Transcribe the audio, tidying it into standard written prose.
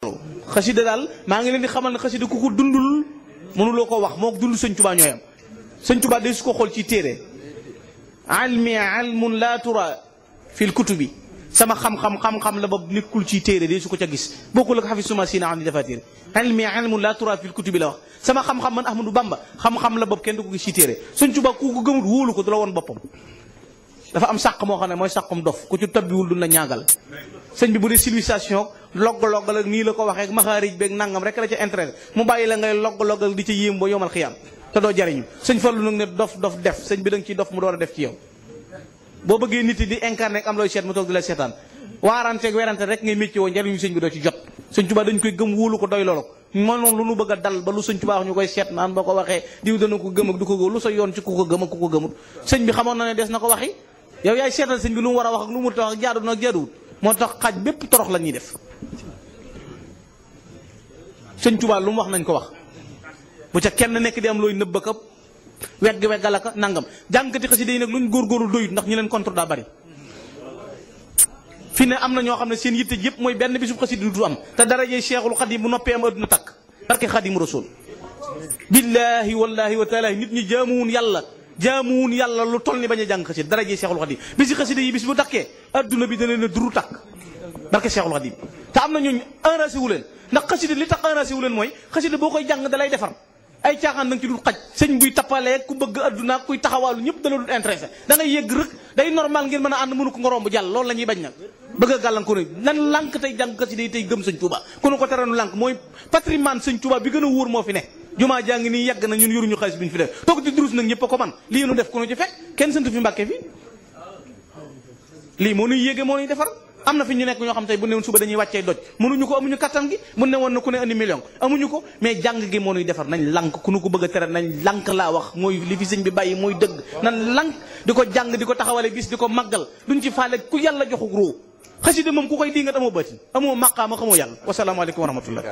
waaw xasida daal maa ngi leen di xamal ne xasida ku ko dundul mënuloo ko wax moo dund sëñ Tuubaa ñooyam sëñ Tuubaa day su ko xool ci téere almi almun laa tura fil kutubi sama xam-xam la ba nekkul ci téere day su ko ca gis bokkul ak xafisuma sina am di dafa téere almi almun laa tura fil kutubi la wax sama xam-xam man Ahmadou Bamba xam-xam la bopp kenn du ko gis ci téere sëñ Tuubaa ku ko gëmut wóolu ko du la woon boppam dafa am sàq moo xam ne mooy sàqum dof ku ci tabbiwul du la ñaagal sëñ bi bu dee civilisation logg-loggal ak nii la ko waxee ak maxaarij beeg nangam rek la ca intérêt mu bàyyi la ngay logg-loggal di ca yéem ba yomal xiyam te doo jariñu sëñ Fallu nag ne dof def sëñ bi da nga ciy dof mu door a def ci yow boo bëggee nit yi di incarné am looy seet mu toog di la seetaan waaranteeg werante rek ngay métti woo njariñu sëñ bi doo ci jot sëñ Tuubaa dañ koy gëm wóolu ko doy loolu mënoon lu nu bëgg a dal ba lu sëñ Tuubaa wax ñu koy seet naan boo ko waxee diw dana ko gëm ak du ko gëm lu sa yoon ci ku ko gëm ak ku ko gëmut sëñ bi xamoon na ne des na ko waxi yow yaay seetal sëñ bi lu mu war a wax ak lu mu wax ak jaadu nag jaaduwut moo tax xaaj bépp torox la ñuy def sëñ Tuubaa lu mu wax nañ ko wax bu ca kenn nekk di am looy nëbb ka weggal aka nangam jàngkati xasida yi nag luñ góorgóorlu doyut ndax ñi leen contre daa bari fi ne am na ñoo xam ne seen yitte yëpp mooy benn bisub xasida du am te darajee Cheikhul Xadim bu noppee am adduna takk barke Xadim Rasul billaahi wallaahi wa taala nit ñi jaamuwun yàlla lu toll ni bañ a jàng xasida darajee Cheikhul Xadim bisi xasida yi bis bu takkee adduna bi dana leen duru takk barke Cheikhul Xadim te am na ñooñu enragé wu leen ndax xasida li tax enragé wu leen mooy xasida boo koy jàng dalay defar ay caaxaan danga ci dul xaj sëñ buy tappalee ku bëgg adduna kuy taxawaalu ñëpp dala dul intéressé da ngay yëgg rek day normal ngeen mën a ànd mënu ko nga romb jàll loolu la ñuy bañ nag bëgg a gàllankoor nan lànk tey jàng xasida yi tey gëm sëñ Tuubaa ku nu ko teranu lànk mooy patrimoine sëñ Tuubaa bi gën a wóor moo fi ne jumaa jàng nii yàgg na ñun yoruñu xaalis bi ñu fi def toog di durus nag ñëpp a ko man lii nu def ku nu ci fekk kenn sant fi Mbàkke fi lii moo nuy yéege moo nuy defar am na fi ñu nekk ñoo xam tey bu newoon suba dañuy wàccee doj mënuñu ko amuñu kattan gi bu ne woon na ku ne andi million amuñu ko mais jàng gi moo nuy defar nañ lànk ku nu ko bëgg a tere nañ lànk laa wax mooy li fi sëñ bi bàyyi mooy dëgg nan lànk di ko jàng di ko taxawale bis di ko màggal duñ ci faale ku yàlla joxuk roo xasida moom ku koy di nga amoo baatin amoo maqaama xamoo yàlla wasalaamaaleykum wa rahmatullah